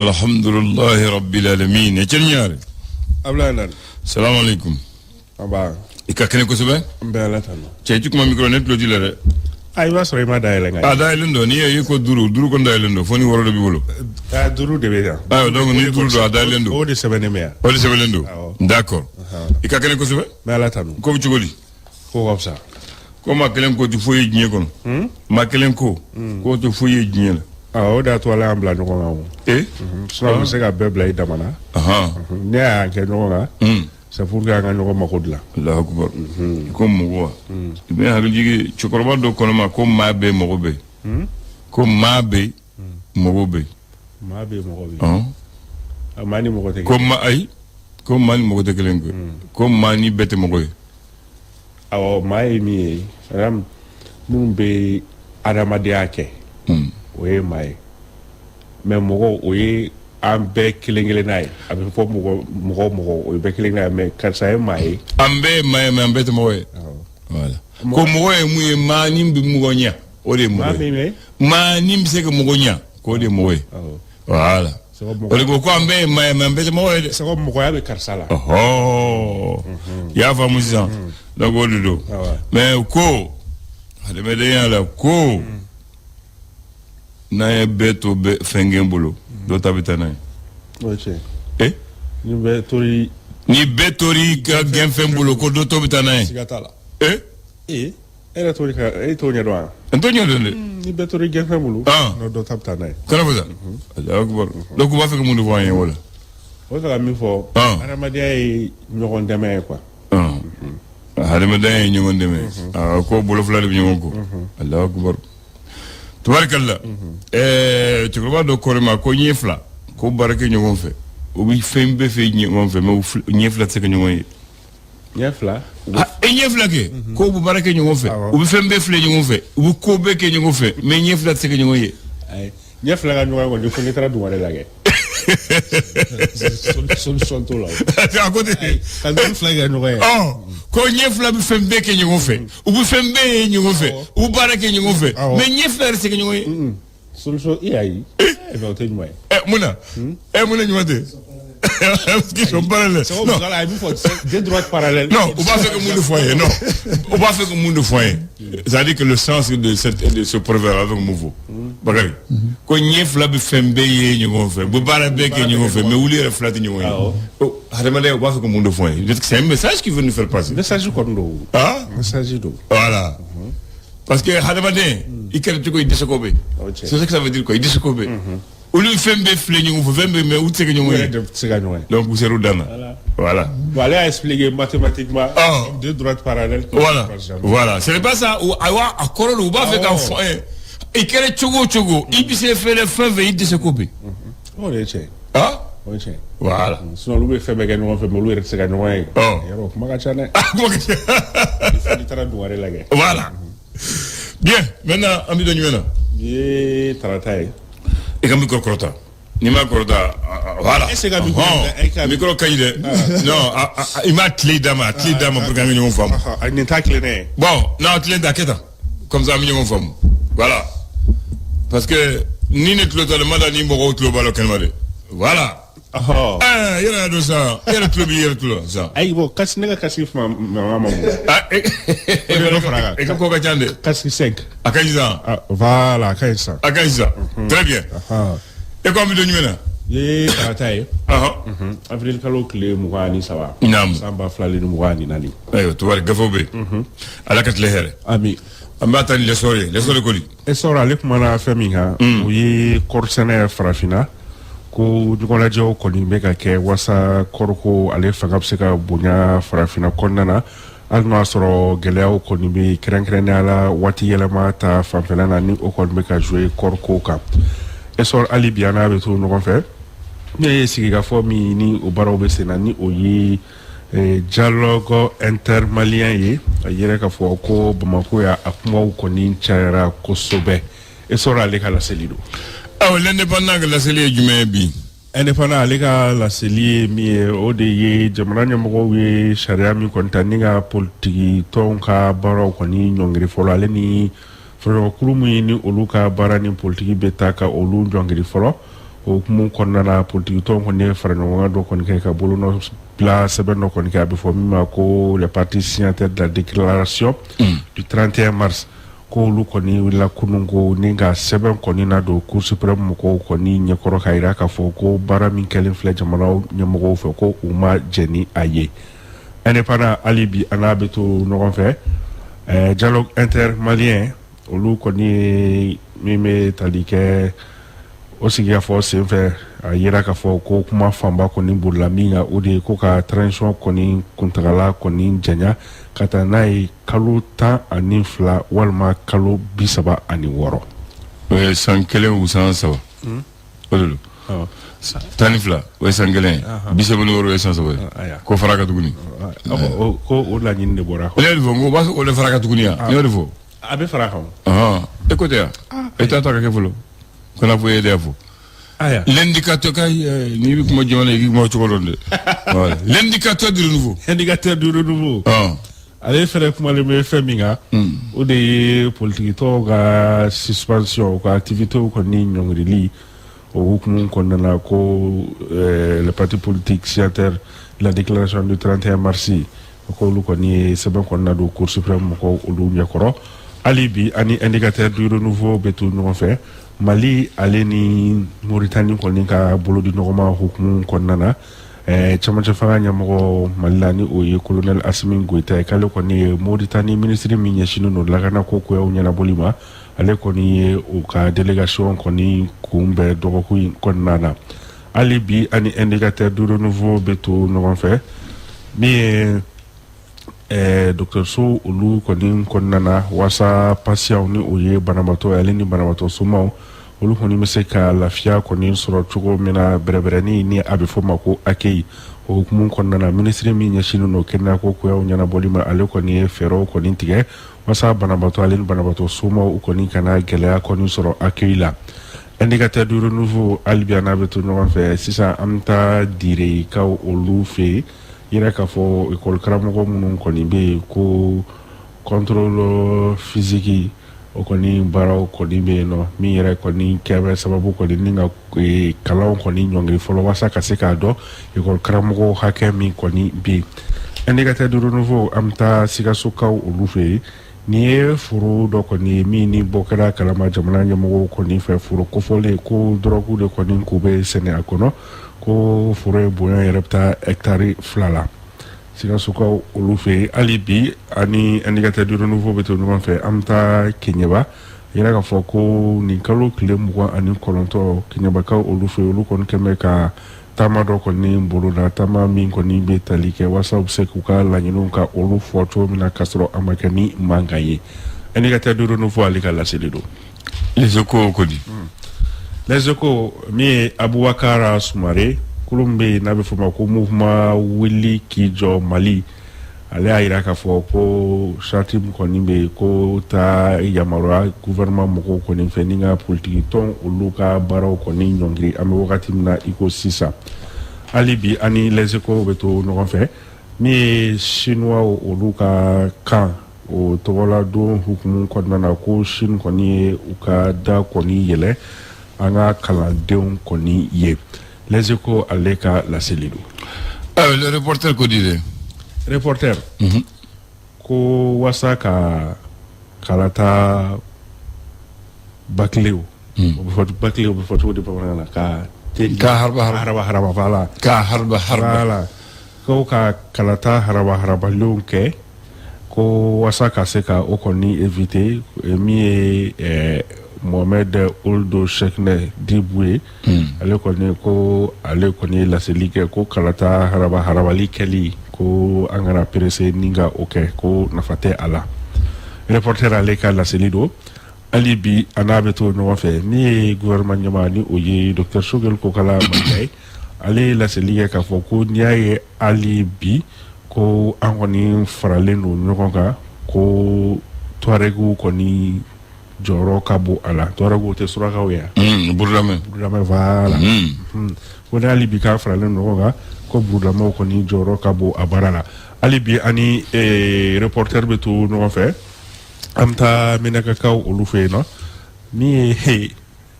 Alhamdulillahi rabbil alamin. Etienne Ɲare. Ablaye Ndane. Salamu alaikum. Aba. I ka kɛnɛ kosɛbɛ. N bɛ Ala tanu. Cɛ, i ti kuma micro, ne tulo t'i la dɛ. A, i b'a sɔrɔ i ma dayɛlɛ nka. A dayɛlɛn don, n'i ye ko duuru duuru kɔni dayɛlɛn don, fo ni wɔɔrɔ de b'i bolo. A, duuru de bɛ yan. Ayiwa, donc ni duuru don, a dayɛlɛn don. O de sɛbɛnnen bɛ yan. O de sɛbɛnnen don. Awɔ. D'accord. I ka kɛnɛ kosɛbɛ. N bɛ Ala tanu. Ko bɛ cogo di? Ko ka fisa. Ko maa kelen ko tɛ foyi ye diɲɛ kɔnɔ. Maa kelen ko. K'o tɛ foyi ye diɲɛ la. Awɔ, o de y'a to Ala y'an bila ɲɔgɔn kan o. Eh? Sinon a bɛ se ka bɛɛ bila i dama na. Ne y'an kɛ ɲɔgɔn kan. C'est pour que an ka ɲɔgɔn mako dilan. Allahu akbar. I ko mɔgɔ wa? I bɛ hakili jigin cɛkɔrɔba dɔ kɔnɔ ma ko maa bɛ mɔgɔ bɛ. Ko maa bɛ mɔgɔ bɛ. Maa bɛ mɔgɔ bɛ. Ɔn. Maa ni mɔgɔ tɛ kelen. Ko ma ayi. Ko maa ni mɔgɔ tɛ kelen koyi. Ko maa ni bɛɛ tɛ mɔgɔ ye. Awɔ, maa ye min ye, minnu bɛ adamadenya kɛ, o ye maa ye, mais mɔgɔ, o ye an bɛɛ kelen kelenna ye. A bɛ fɔ mɔgɔ mɔgɔ mɔgɔ, o ye bɛɛ kelen kelenna ye, mais karisa ye maa ye. An bɛɛ ye maa ye, mais an bɛɛ tɛ mɔgɔ ye. Voilà. Ko mɔgɔ ye mun ye? Maa ni bɛ mɔgɔ ɲɛ, o de ye mɔgɔ ye. Maa ni bɛ se ka mɔgɔ ɲɛ, k'o de ye mɔgɔ ye. Voilà. O de ko an bɛɛ ye maa ye, mais an bɛɛ tɛ mɔgɔ ye dɛ. C'est comme mɔgɔya bɛ karisa la. Ɔhɔ. I y'a faamu sisan. Donc o de don. Mais ko adamadenya la, ko n'an ye bɛɛ to bɛɛ fɛnkɛ bolo, dɔ ta bɛ taa n'a ye. O ye tiɲɛ. Eh? Ni bɛɛ tori. Ni bɛɛ tori ka gɛnfɛn bolo, ko dɔ tɔ bɛ taa n'a ye. Siga t'a la. Eh? Ee, e yɛrɛ tori ka e t'o ɲɛdɔn wa? N t'o ɲɛdɔn dɛ. Ni bɛɛ tori gɛnfɛn bolo. Ah. Dɔ ta bɛ taa n'a ye. Kana fɔ sa. Allahu akbar. Donc u b'a fɛ ka mun de fɔ an ye o la? O bɛ fɛ ka min fɔ. Adamadenya ye ɲɔgɔn dɛmɛ ye quoi. Adamadenya ye ɲɔgɔn dɛmɛ. Aa, ko bolo fila de bɛ ɲɔgɔn kɔ. Allahu akbar. Tubarikalla. Ɛɛ, cɛkɔrɔba dɔ ko ne ma ko ɲɛ fila ko baara kɛ ɲɔgɔn fɛ. U bɛ fɛn bɛɛ fɛ ɲɔgɔn fɛ, mais ɲɛ fila tɛ se ka ɲɔgɔn ye. Ɲɛ fila. E ɲɛ fila kɛ k'o bɛ baara kɛ ɲɔgɔn fɛ, u bɛ fɛn bɛɛ filɛ ɲɔgɔn fɛ, u bɛ ko bɛɛ kɛ ɲɔgɔn fɛ, mais ɲɛ fila tɛ se ka ɲɔgɔn ye. Ɲɛ fila ka ɲɔgɔn ye kɔni, fo n'i taara dugare la kɛ. Solution t'o la. A ko ten. Ka ɲɛ fila kɛ ɲɔgɔn ye. Ɔ, ko ɲɛ fila bɛ fɛn bɛɛ kɛ ɲɔgɔn fɛ, u bɛ fɛn bɛɛ ye ɲɔgɔn fɛ, u bɛ baara kɛ ɲɔgɔn fɛ, mais ɲɛ fila yɛrɛ tɛ se ka ɲɔgɔn ye. Solution i ayi. O tɛ ɲuman ye. Ɛ, mun na? Ɛ, mun na ɲuman tɛ? Qui sont parallèles. Non. Deux droites parallèles. Non, u b'a fɛ ka mun de fɔ an ye? Non, u b'a fɛ ka mun de fɔ an ye? C'est-à-dire que le sens de ce proverbe avec mun fɔ? Bakari, ko ɲɛ fila bɛ fɛn bɛɛ ye ɲɔgɔn fɛ, u bɛ baara bɛɛ kɛ ɲɔgɔn fɛ, mais wuli yɛrɛ fila tɛ ɲɔgɔn ye. Hadamadenya, u b'a fɛ ka mun de fɔ an ye? C'est un message qu'il veut nous faire passer. Message kɔni don. Ah? Message don. Voilà. Parce que hadamaden, i kɛra cogo, i dɛsɛko bɛ. C'est ce que ça veut dire quoi, i dɛsɛko bɛ. Olu fɛn bɛɛ filɛ ɲɔgɔn fɛ, fɛn bɛɛ, mais u tɛ se ka ɲɔgɔn ye. U tɛ se ka ɲɔgɔn ye. Donc u ser'u dan na. Voilà. Bon, ale y'a expliqué mathématiquement. Deux droites parallèles. Voilà. Voilà. Ce n'est pas ça. Ayiwa, a kɔrɔ don, u b'a fɛ k'a fɔ an ye. I kɛra cogo o cogo, i bɛ se fɛn fɛn fɛn, i dɛsɛko bɛ. O de ye tiɲɛ ye. Ah? O ye tiɲɛ ye. Voilà. Sinon olu bɛ fɛn bɛɛ kɛ ɲɔgɔn fɛ, mais olu yɛrɛ tɛ se ka ɲɔgɔn ye. Yɔrɔ kuma ka ca dɛ. Kuma ka ca. N'i taara dugare lajɛ. Voilà. Bien, maintenant an bɛ don jumɛn na? Bi ye tarata ye. I ka micro kɔrɔta. N'i ma kɔrɔta, voilà. Est-ce que ka micro micro ka ɲi dɛ. Non, i m'a tile d'a ma, a tile d'a ma pour que an ka ɲɔgɔn faamu. Nin t'a tilennen ye. Bon, non, tilen tɛ, a kɛ tan. Comme ça an bɛ ɲɔgɔn faamu. Voilà. Parce que ni ne tulo t'a la, ma da ni mɔgɔw tulo b'a la kɛnɛma dɛ. Voilà. Ɛɛ, yɛrɛ y'a dɔn sisan, e yɛrɛ tulo b'i yɛrɛ tulo la sisan. Ayi, bon, kasi ne ka casque fama mankan ma bon. Ah, e dɔ fara a kan. E ka ko ka ca dɛ. Casque 5. A ka ɲi sisan. Ah, voilà, a ka ɲi sisan. A ka ɲi sisan. Très bien. E ko an bɛ don jumɛn na? Ye tarata ye. Avril kalo tile 23. Naamu. San 2024. Ayiwa, tubari gafew bɛ yen. Ala ka tile hɛrɛ. Ami. An b'a ta ni L'Essor ye. L'Essor de ko di? Essor, ale kumana fɛn min kan, o ye kɔɔrisɛnɛ farafinna, ko ɲɔgɔnlajɛw kɔni bɛ ka kɛ walasa kɔɔriko ale fanga bɛ se ka bonya farafinna kɔnɔna na, hali n'o y'a sɔrɔ gɛlɛyaw kɔni bɛ, kɛrɛnkɛrɛnnenya la waati yɛlɛma ta fanfɛla na, ni o kɔni bɛ ka jouer kɔɔriko kan. Essor, hali bi an n'a bɛ to ɲɔgɔn fɛ. Ne ye sigikafɔ min ni o baaraw bɛ sen na, ni o ye dialogue intermalien ye, a yɛrɛ k'a fɔ ko Bamakɔ ya a kumaw kɔni cayara kosɛbɛ. Essor, ale ka laseli don. Awa, L'Indépendant ka laseli ye jumɛn ye bi? Indépendant, ale ka laseli ye min ye, o de ye jamana ɲɛmɔgɔw ye sariya min kɔni ta ni ka politiki tɔnw ka baaraw kɔni ɲɔngiri fɔlɔ, ale ni fɔɲɔgɔnkulu min ni olu ka baara ni politiki bɛ taa, ka olu ɲɔngiri fɔlɔ. O hukumu kɔnɔna na, politikitɔn kɔni ye faraɲɔgɔnkan dɔ kɔni kɛ ka bolonɔ bila sɛbɛn dɔ kɔni kɛ, a bɛ fɔ min ma ko les partis signataires de la déclaration du 31 mars, ko olu kɔni wulila kunun ko ni ka sɛbɛn kɔni na don Cour suprême mɔgɔw kɔni ɲɛkɔrɔ, ka yira k'a fɔ ko baara min kɛlen filɛ jamana ɲɛmɔgɔw fɛ, ko u ma jɛn ni a ye. Indépendant, hali bi an n'a bɛ to ɲɔgɔn fɛ. Dialogue intermalien, olu kɔni ye min bɛ tali kɛ o sigikafɔ senfɛ, a yira k'a fɔ ko kuma fanba kɔni bolila min kan, o de ye ko ka transition kɔni kuntagala kɔni janya ka taa n'a ye kalo 12 walima kalo 36. O ye san 1 ou san 3, o de don. 12, o ye san 1 ye, 36, o ye san 3 ye. Ko fara ka tuguni. Ko o laɲini de bɔra. Ne y'o de fɔ, n ko o b'a o de fara ka tuguni yan, ne y'o de fɔ. A bɛ fara a kan. E ko tɛ yan, e t'a ta ka kɛ fɔlɔ, kana fɔ e de y'a fɔ. L'indicateur ka n'i bɛ kuma jamana, i k'i kuma cogo dɔn dɛ. Voilà, l'indicateur du renouveau. Indicateur du renouveau. Ale fɛnɛ kumalen bɛ fɛn min kan, o de ye politikitɔnw ka suspension, u ka activités kɔni ɲɔngirili. O hukumu kɔnɔna na, ko les partis politiques signataires de la déclaration du 31 mars, ko olu kɔni ye sɛbɛn kɔnɔna don Cour suprême mɔgɔw olu ɲɛkɔrɔ. Hali bi ani indicateur du renouveau bɛ to ɲɔgɔn fɛ. Mali ale ni Moritani kɔni ka bolo di ɲɔgɔn ma hukumu kɔnɔna na, cɛmancɛ fanga ɲɛmɔgɔ Mali la, ni o ye colonel Assimi Goïta ye, k'ale kɔni ye Moritani minisiri min ɲɛsinnen don lakana ko koyaw ɲɛnabɔli ma, ale kɔni ye u ka délégation kɔni kunbɛn dɔgɔkun in kɔnɔna na. Hali bi ani indicateur du renouveau bɛ to ɲɔgɔn fɛ. Min ye dɔgɔtɔrɔso olu kɔni kɔnɔna na, waasa patients, ni o ye banabaatɔ ale ni banabaatɔ somaw, olu kɔni bɛ se ka lafiya kɔni sɔrɔ cogo min na bɛrɛbɛrɛni, ni a bɛ fɔ ma ko accueil, o hukumu kɔnɔna na, minisiri min ɲɛsinnen don kɛnɛyako koyaw ɲɛnabɔli ma, ale kɔni ye fɛɛrɛw kɔni tigɛ waasa banabaatɔ ale ni banabaatɔ somaw u kɔni kana gɛlɛya kɔni sɔrɔ accueil la. Indicateur du renouveau, hali bi an n'a bɛ to ɲɔgɔn fɛ. Sisan an bɛ taa Direkaw olu fɛ yen, yira k'a fɔ ekɔli karamɔgɔ minnu kɔni bɛ yen, ko contrôle physique o kɔni baaraw kɔni bɛ yen nɔ, min yɛrɛ kɔni kɛ bɛ sababu kɔni ni ka kalanw kɔni ɲɔngiri fɔlɔ, walasa ka se k'a dɔn ekɔli karamɔgɔ hakɛ min kɔni bɛ yen. Indicateur du renouveau, an bɛ taa Sikasokaw olu fɛ yen. Nin ye foro dɔ kɔni ye min ni bɔ kɛra kalama jamana ɲɛmɔgɔw kɔni fɛ, foro kofɔlen ko dɔrɔgu de kɔni k'u bɛ sɛnɛ a kɔnɔ, ko foro ye bonya yɛrɛ bɛ taa hectare 2 la, Sikasokaw olu fɛ yen. Hali bi ani indicateur du renouveau bɛ to ɲɔgɔn fɛ. An bɛ taa Keɲeba, yira k'a fɔ ko nin kalo tile 29, Keɲebakaw olu fɛ yen, olu kɔni kɛn bɛ ka taama dɔ kɔni boloda, taama min kɔni bɛ tali kɛ walasa u bɛ se k'u ka laɲiniw ka olu fɔ cogo min na, k'a sɔrɔ a ma kɛ ni mankan ye. Indicateur du renouveau ale ka laseli don. Les Échos ko di? Les Échos, min ye Abubakar Sumare, kulu min bɛ yen n'a bɛ fɔ o ma ko Mouvement Wuli k'i jɔ Mali, ale y'a yira k'a fɔ ko charte min kɔni bɛ yen, ko ta yamaruya gouvernement mɔgɔw kɔni fɛ ni ka politiki tɔn olu ka baaraw kɔni ɲɔngiri an bɛ wagati min na i ko sisan. Hali bi ani Les Échos bɛ to ɲɔgɔn fɛ. Min ye Chinois olu ka kan o tɔgɔladon hukumu kɔnɔna na, ko Chine kɔni ye u ka da kɔni yɛlɛ an ka kalandenw kɔni ye. Les Échos ale ka laseli don. Le Reporter ko di dɛ? Reporter ko wasa ka kalata bâcléw, o bɛ fɔ bâclé, o bɛ fɔ cogo di bamanankan na, ka Ka harba harba. Haraba haraba, voilà. Ka harba harba. Voilà, ko ka kalata haraba harabalenw kɛ, ko wasa ka se ka o kɔni éviter, min ye Mohamed Ould Cheikhne Dibu ye, ale kɔni ko ale kɔni ye laseli kɛ ko kalata haraba harabali kɛli, ko an kana pressé ni ka o kɛ, ko nafa tɛ a la. Reporter ale ka laseli don. Hali bi a n'a bɛ to ɲɔgɔn fɛ. Min ye gouvernement ɲɛmaa, ni o ye docteur Choguel Kokalla Maïga ye, ale ye laseli kɛ k'a fɔ ko n'i y'a ye hali bi ko an kɔni faralen don ɲɔgɔn kan, ko Touaregiw kɔni jɔyɔrɔ ka bon a la. Touaregiw tɛ surakaw ye? Burudamɛ. Burudamɛ, voilà. Ko ni hali bi k'an faralen don ɲɔgɔn kan, ko burudamɛw kɔni jɔyɔrɔ ka bon a baara la. Hali bi ani Reporter bɛ to ɲɔgɔn fɛ. An bɛ taa Menakakaw olu fɛ yen nɔ. Min ye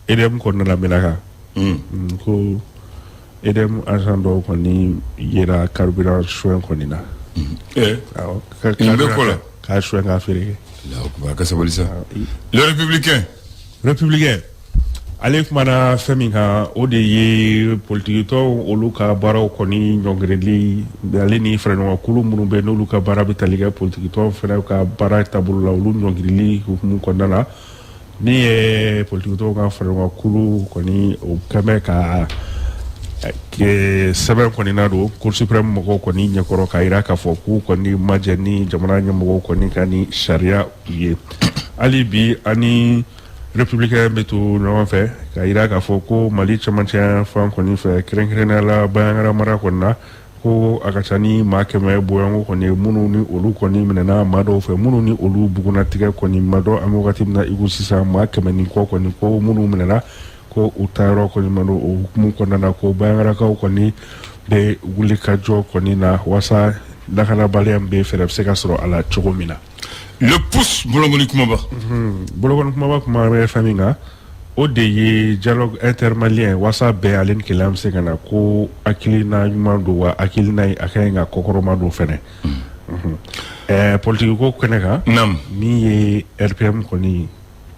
EDM kɔnɔna la, Menaka Ko EDM agent dɔw kɔni yera carburant sonya kɔni na. Awɔ. Nin bɛ ko la. K'a sonya k'a feere. Allahu akbar, ka sabali sa. Le Républicain. Républicain, ale kumana fɛn min kan, o de ye politikitɔnw olu ka baaraw kɔni ɲɔngirili, ale ni faraɲɔgɔnkulu minnu bɛ n'olu ka baara bɛ tali kɛ politikitɔnw fɛnɛ ka baara taabolo la, olu ɲɔngirili hukumu kɔnɔna na. Min ye politikitɔnw ka faraɲɔgɔnkulu kɔni, o kɛn bɛ ka sɛbɛn kɔni na don Cour suprême mɔgɔw kɔni ɲɛkɔrɔ k'a jira k'a fɔ k'u kɔni ma jɛn ni jamana ɲɛmɔgɔw kɔni ka ni sariya ye. Hali bi ani Républicain bɛ to ɲɔgɔn fɛ k'a jira k'a fɔ ko Mali cɛmancɛ fan kɔni fɛ, kɛrɛnkɛrɛnnenya la Bandiagara mara kɔni na, ko a ka ca ni maa 100 bɔɲɔgɔnko kɔni ye minnu ni olu kɔni minɛna maa dɔw fɛ, minnu ni olu bugunnatigɛ kɔni ma dɔn. An bɛ wagati min na i ko sisan, maa 100 ni kɔ kɔni ko minnu minɛna, ko u taayɔrɔ kɔni ma dɔn. O hukumu kɔnɔna na, ko Bandiagarakaw kɔni bɛ wuli ka jɔ kɔni na walasa lakanabaliya min bɛ, fɛɛrɛ bɛ se ka sɔrɔ a la cogo min na. Le Pouce, bolokɔni kumaba. Bolokɔni kumaba kuma bɛ fɛn min kan, o de ye dialogue intermalien, walasa bɛn ale ni kelenya bɛ se ka na, ko hakilina ɲuman don, wa hakilina ye a ka ɲi ka kɔkɔrɔma don fɛnɛ. Politiki ko kɛnɛ kan, min ye RPM kɔni,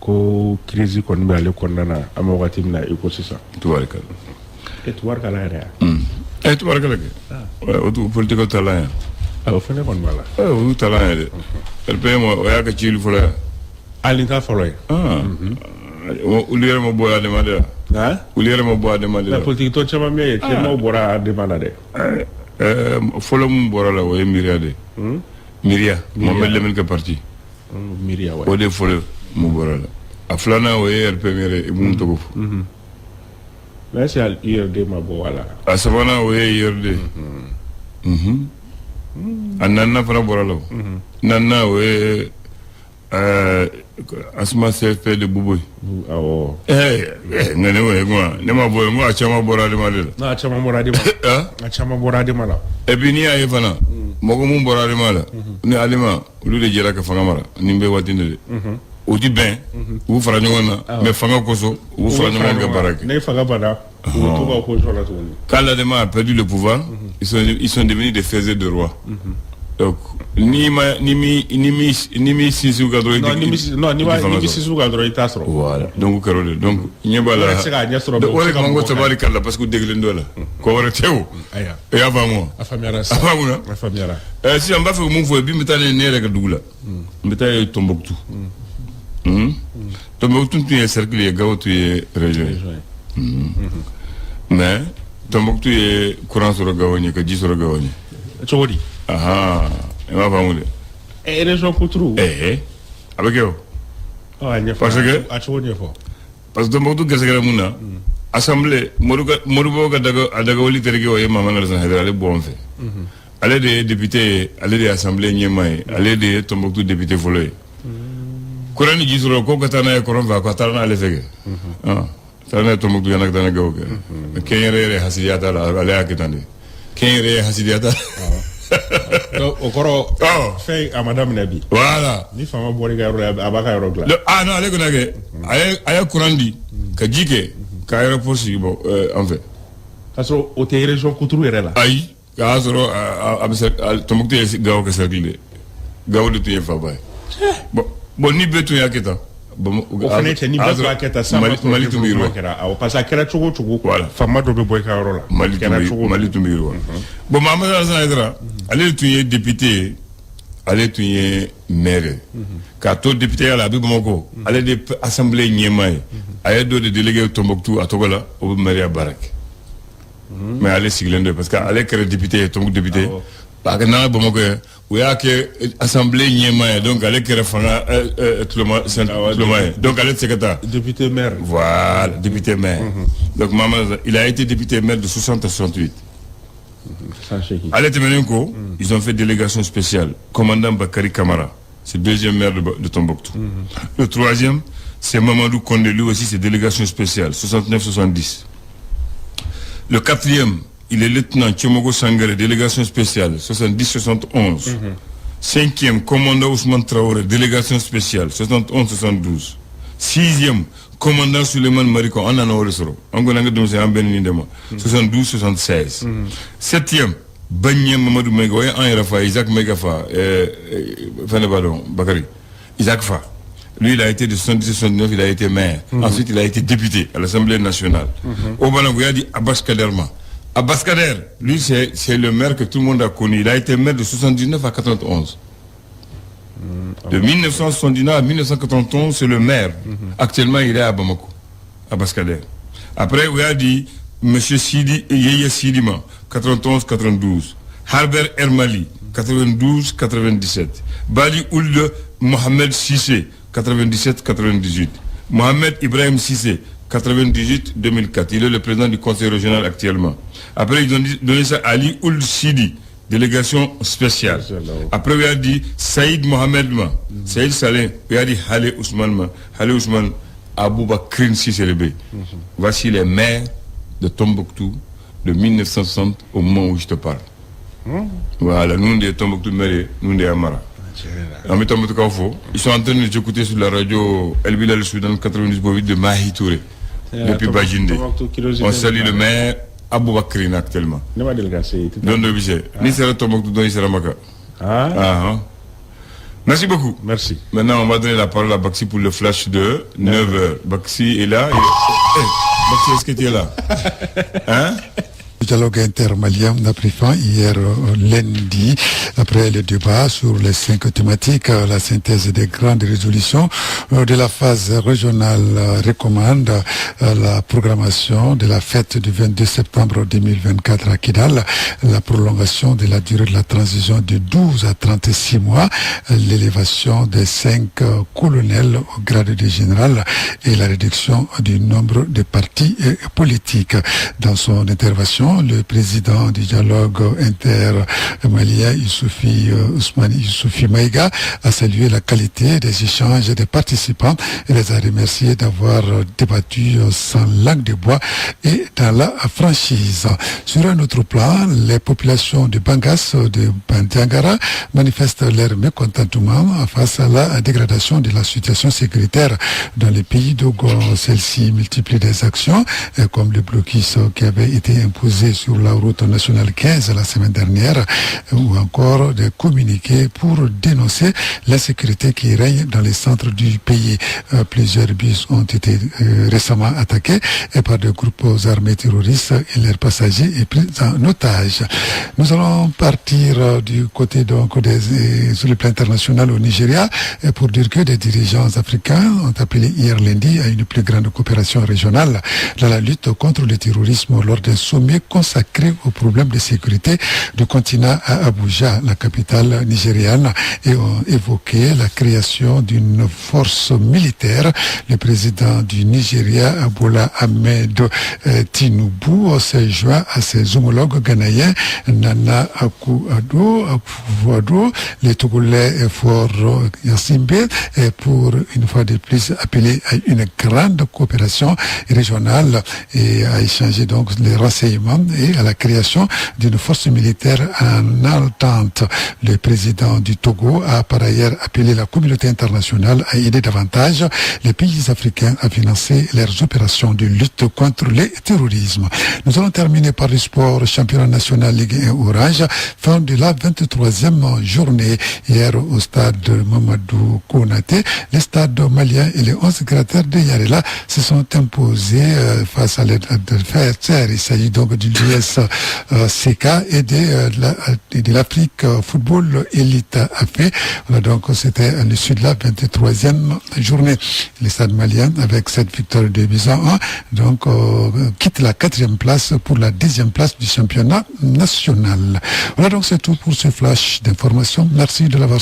ko crise kɔni bɛ ale kɔnɔna na an bɛ wagati min na i ko sisan. Tubarikala. E, tubarikala yɛrɛ ya. Tubarikala kɛ, o tu politique ta la yan. O fɛnɛ kɔni b'a la. Olu ta la yan dɛ. RPM, o y'a ka cili fɔlɔ yan. Hali t'a fɔlɔ ye. Olu yɛrɛ ma bɔ ADEMA de la. Olu yɛrɛ ma bɔ ADEMA de la. Politique tɔn caman bɛ yen, caman bɔra ADEMA la dɛ. Fɔlɔ mun bɔra la, o ye Miria de. Miria, Mohamed Lemine ka parti. Miria, wa. O de fɔlɔ mun bɔra la. A filanan, o ye RPM yɛrɛ, i mun tɔgɔ fɔ. Mais est-ce que URD ma bɔ wala? A sabanan, o ye URD. A naaninan fana bɔra la o. Naaninan, o ye Asma CFP de Boubouye. Awɔ. Nka ne ko ne ma bɔ yen, n ko a caman bɔra ADEMA de la. Non, a caman bɔra ADEMA. A caman bɔra ADEMA la. Et puis n'i y'a ye fana, mɔgɔ mun bɔra ADEMA la, ni ADEMA, olu de jɛra ka fanga mara nin bɛɛ waati de. O ti bɛn, u b'u fara ɲɔgɔn na, mais fanga kosɔn u b'u fara ɲɔgɔn kan ka baara kɛ. Ne fanga banna, u bɛ t'u ka opposition la tuguni. Quand l'ADEMA a perdu le pouvoir, ils sont devenus des faiseurs de rois. Donc, ni ma ni mi ni mi ni mi sinsin u kan dɔrɔn. Non, ni mi non, ni ma ni mi sinsin u kan dɔrɔn, i t'a sɔrɔ. Voilà, donc o kɛra o de. Donc ɲɛ b'a la. O tɛ se k'a ɲɛ sɔrɔ. O de kama n ko tabarikala, parce que u degelen dɔ la. Ko wɛrɛ tɛ o. Ayiwa. I y'a faamu wa? A faamuyara sisan. A faamuna. A faamuyara. Sisan n b'a fɛ ka mun fɔ, bi n bɛ taa ne yɛrɛ ka dugu la. N bɛ taa ye Tombouctou. Tombouctou tun ye cercle ye, Gao tun ye région ye. Mais Tombouctou ye courant sɔrɔ Gao ɲɛ, ka ji sɔrɔ Gao ɲɛ. Cogo di? Ahan, i m'a faamu dɛ. Région kuturu. A bɛ kɛ o. A ɲɛfɔ. Parce que a cogo ɲɛfɔ. Parce que Tombouctou gɛrɛsɛgɛra mun na? Assemblée, Modibo ka daga, a dagawuli terikɛ, o ye Mahamadu Alassane Haidara, ale bɔ an fɛ. Ale de ye député ye, ale de ye assemblée ɲɛmaa ye, ale de ye Tombouctou député fɔlɔ ye. Courant ni ji sɔrɔ ko ka taa n'a ye kɔrɔn fɛ, a taara n'ale fɛ kɛ. A taara n'a ye Tombouctou yanni ka taa n'a Gawo kɛ. Kɛnyɛrɛ yɛrɛ hasidiya t'a la, ale y'a kɛ tan de. Kɛnyɛrɛ ye hasidiya t'a la. Donc o kɔrɔ, fɛn a ma daminɛ bi. Voilà. Ni faama bɔra i ka yɔrɔ la, a b'a ka yɔrɔ dilan. Ah non, ale kɔni y'a kɛ. A ye courant di, ka ji kɛ, ka aéroport sigi bɔ an fɛ. K'a sɔrɔ o tɛ région kuturu yɛrɛ la. Ayi, k'a sɔrɔ a bɛ Tombouctou ye Gawo kɛ cercle de ye. Gawo de tun ye faaba ye. Bon, ni bɛɛ tun y'a kɛ tan. O fana cɛ, ni bɛɛ tun y'a kɛ tan sisan. Mali tun bɛ yiriwa. Kɛra awɔ, parce que a kɛra cogo o cogo. Voilà. Faama dɔ bɛ bɔ i ka yɔrɔ la. Mali tun bɛ yiriwa. Bon, Mahamadu Alassane Haidara, ale de tun ye député ye, ale tun ye maire ye. K'a to député ya la, a bɛ Bamakɔ, ale de assemblée ɲɛmaa ye. A ye dɔ de délégué Tombouctou a tɔgɔ la, o bɛ maire baara kɛ. Mais ale sigilen don parce que ale kɛra député ye, Tombouctou député. A ka nana Bamakɔ ye, u y'a kɛ assemblée ɲɛmaa ye, donc ale kɛra fanga tuloma ye, donc ale tɛ se ka taa. Député maire. Voilà, député maire. Donc Mahamadu, il a été député maire de 60 à 68. Ale tɛmɛnen kɔ, ils ont fait délégation spéciale. Commandant Bakary Kamara, c'est le deuxième maire de Tombouctou. Le troisième, c'est Mamadou Condé, lui aussi c'est délégation spéciale, 69-70. Le quatrième, il est lieutenant Tchemogo Sangare, délégation spéciale, 70-71. Cinquième, commandant Ousmane Traoré, délégation spéciale, 71-72. Sixième, Commandant Suleiman Mariko, an nana o de sɔrɔ. An kɔni, an ka denmisɛnnin, an bɛn nin de ma, 72 76. Septième, Baɲɛ Mamadou Maïga, o ye an yɛrɛ fa, Isaac Maïga fa, fɛn de b'a dɔn, Bakari Isaac fa. Lui, il a été de 77 79, il a été maire. Ensuite, il a été député à l'Assemblée nationale. Au Banango, il a dit Abbas Kader ma. Abbas Kader, lui, c'est le maire que tout le monde a connu. Il a été maire de 79 à 91. De 1979 à 1991, c'est le maire. Actuellement, il est à Bamako, Abbas Kader. Après, il a dit Monsieur Sidi, Yeye Sidima, 91-92. Harbert Ermali, 92-97. Bali Ould Mohamed Sissé, 97-98. Mohamed Ibrahim Sissé, 98-2004. Il est le président du conseil régional actuellement. Après, ils ont donné ça à Ali Ould Sidi, délégation spéciale. Après, il a dit Saïd Mohamed Ma, Saïd Saleh, il a dit Halé Ousmane Ma, Halé Ousmane Aboubakrin Sissé. Voici les maires de Tombouctou de 1960 au moment où je te parle. Voilà, nous, de Tombouctou, nous, de Amara. En mettant faux. Ils sont en train de nous écouter sur la radio El Bilal Soudan 90.8 de Mahi Touré, depuis Bajinde. On salue le maire Aboubakrine actuellement. Ne ma deli ka se. Don dɔ bɛ se. N'i sera Tombouctou dɔn, i sera Maka. Ah. Ah, ah. Merci beaucoup. Merci. Maintenant, on va donner la parole à Baxi pour le flash de 9h. Baxi est là. Eh, Baxi, est-ce que tu es là? Hein? Le dialogue intermalien a pris fin hier lundi après le débat sur les cinq thématiques. La synthèse des grandes résolutions de la phase régionale recommande la programmation de la fête du 22 septembre 2024 à Kidal, la prolongation de la durée de la transition de 12 à 36 mois, l'élévation des cinq colonels au grade de général et la réduction du nombre de partis politiques. Dans son intervention, le président du dialogue inter-malien, Issoufi Ousmane Issoufi Maïga, a salué la qualité des échanges des participants et les a remerciés d'avoir débattu sans langue de bois et dans la franchise. Sur un autre plan, les populations de Bangas, de Bandiagara, manifestent leur mécontentement face à la dégradation de la situation sécuritaire dans le pays Dogon. Celle-ci multiplie des actions comme le blocus qui avait été imposé sur la route nationale 15 la semaine dernière ou encore des communiqués pour dénoncer l'insécurité qui règne dans les centres du pays. Plusieurs bus ont été récemment attaqués par des groupes armés terroristes et leurs passagers est pris en otage. Nous allons partir du côté donc sur le plan international au Nigeria pour dire que des dirigeants africains ont appelé hier lundi à une plus grande coopération régionale dans la lutte contre le terrorisme lors d'un sommet consacré aux problèmes de sécurité du continent à Abuja, la capitale nigériane, et ont évoqué la création d'une force militaire. Le président du Nigeria, Bola Ahmed Tinubu, s'est joint à ses homologues ghanéens Nana Akufo-Addo, les Togolais Faure Gnassingbé, pour une fois de plus appeler à une grande coopération régionale et à échanger donc les renseignements et à la création d'une force militaire en entente. Le président du Togo a par ailleurs appelé la communauté internationale à aider davantage les pays africains à financer leurs opérations de lutte contre le terrorisme. Nous allons terminer par le sport, championnat national Ligue 1 Orange, fin de la 23e journée. Hier au stade Mamadou Konaté, le stade malien et les 11 gratteurs de Yarela se sont imposés face à l'adversaire. Il s'agit donc du l'US CK et de l'Afrique Football Elite AF. Voilà, donc c'était à l'issue de la 23e journée. Le stade malien, avec cette victoire de 2 buts à 1, donc quitte la quatrième place pour la 10e place du championnat national. Voilà, donc c'est tout pour ce flash d'information. Merci de l'avoir